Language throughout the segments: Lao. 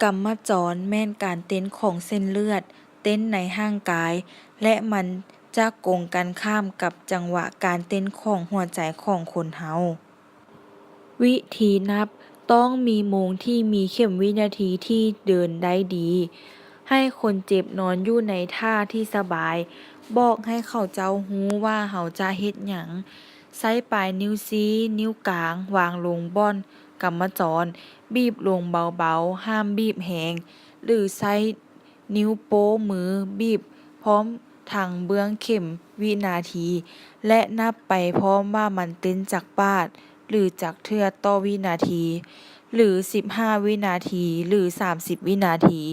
ກຳມະຈອນແມ່ນການເຕັ້ນຂອງເສັ້ນເລືອດເຕັ້ນໃນຮ່າງກາຍ ແລະ ມັນຈະກົງກັນຂ້າມກັບຈັງຫວະການເຕັ້ນຂອງຫົວໃຈຂອງຄົນເຮົາ. ວິທີນັບ, ຕ້ອງມີໂມງທີ່ມີເຂັມວິນາທີທີ່ເດີນໄດ້ດີ. ໃຫ້ຄົນເຈັບນອນຢູ່ໃນທ່າທີ່ສະບາຍ. ບອກໃຫ້ເຂົາເຈົ້າຮູ້ວ່າເຮົາຈະເຮັດຫຍັງ. ໃຊ້ປາຍນິ້ວຊີ້, ນິ້ວກາງວາງລົງບ່ອນກຳມະຈອນ, ບີບລົງເບົາໆ, ຫ້າມບີບແຮງ ຫຼື ໃຊ້ນິ້ວໂປ້ມືບີບພ້ອມທັງເບື້ອງເຂັມວິນາທີ ແລະ ນັບໄປພ້ອມວ່າມັນເຕັ້ນຈັກບາດ ຫຼື ຈັກເທື່ອຕໍ່ວິນາທີ ຫຼື ສິບຫ້າວິນາທີ ຫຼື ສາມສິບວິນາທີ.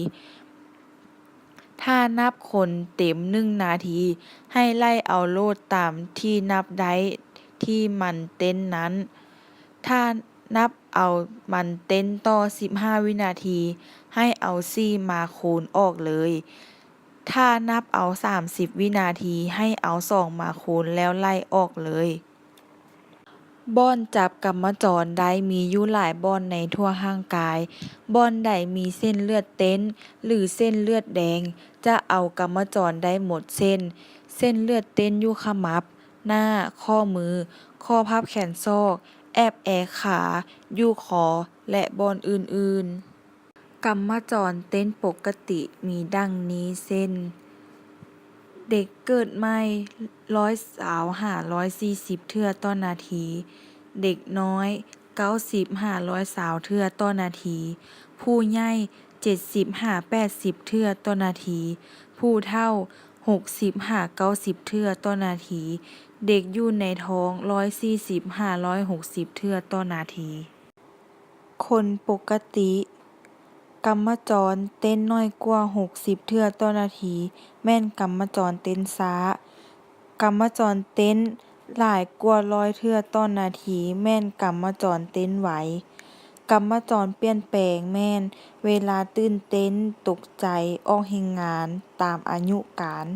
ຖ້ານັບຄົນເຕັມໜຶ່ງນາທີ, ໃຫ້ໄລ່ເອົາໂລດຕາມທີ່ນັບໄດ້ທີ່ມັນເຕັ້ນນັ້ນ. ຖ້ານັບເອົາມັນເຕັ້ນຕໍ່ສິບຫ້າວິນາທີ, ໃຫ້ເອົາສີ່ມາຄູນອອກເລີຍ. ຖ້ານັບເອົາສາມສິບວິນາທີ, ໃຫ້ເອົາສອງມາຄູນແລ້ວໄລ່ອອກເລີຍ. ບ່ອນຈັບກຳມະຈອນໄດ້ມີຢູ່ຫຼາຍບ່ອນໃນທົ່ວຮ່າງກາຍ. ບ່ອນໃດມີເສັ້ນເລືອດເຕັ້ນ ຫຼື ເສັ້ນເລືອດແດງ ຈະເອົາກຳມະຈອນໄດ້ໝົດເຊັ່ນ ເສັ້ນເລືອດເຕັ້ນຢູ່ຂະໝັບ, ໜ້າ, ຂໍ້ມື, ຂໍ້ພັບແຂນສອກ, ແອບແອຂາ, ຢູ່ຄໍ ແລະ ບ່ອນອື່ນໆ. ກຳມະຈອນເຕັ້ນປົກກະຕິມີດັ່ງນີ້ເຊັ່ນ ເດັກເກີດໃໝ່ ຮ້ອຍຊາວຫາຮ້ອຍສີ່ສິບເທື່ອຕໍ່ນາທີ, ເດັກນ້ອຍ ເກົ້າສິບຫາຮ້ອຍຊາວເທື່ອຕໍ່ນາທີ, ຜູ້ໃຫຍ່ ເຈັດສິບຫາແປດສິບເທື່ອຕໍ່ນາທີ, ຜູ້ເຖົ້າ ຫົກສິບຫາເກົ້າສິບເທື່ອຕໍ່ນາທີ, ເດັກຢູ່ໃນທ້ອງ ຮ້ອຍສີ່ສິບຫາຮ້ອຍຫົກສິບເທື່ອຕໍ່ນາທີ. ຄົນປົກກະຕິ ກຳມະຈອນເຕັ້ນໜ້ອຍກວ່າຫົກສິບເທື່ອຕໍ່ນາທີ ແມ່ນກຳມະຈອນເຕັ້ນຊ້າ. ກຳມະຈອນເຕັ້ນຫຼາຍກວ່າຮ້ອຍເທື່ອຕໍ່ນາທີ ແມ່ນກຳມະຈອນເຕັ້ນໄວ. ກຳມະຈອນປ່ຽນແປງ ແມ່ນເວລາຕື່ນເຕັ້ນ, ຕົກໃຈ, ອອກແຮງງານຕາມອາຍຸການ.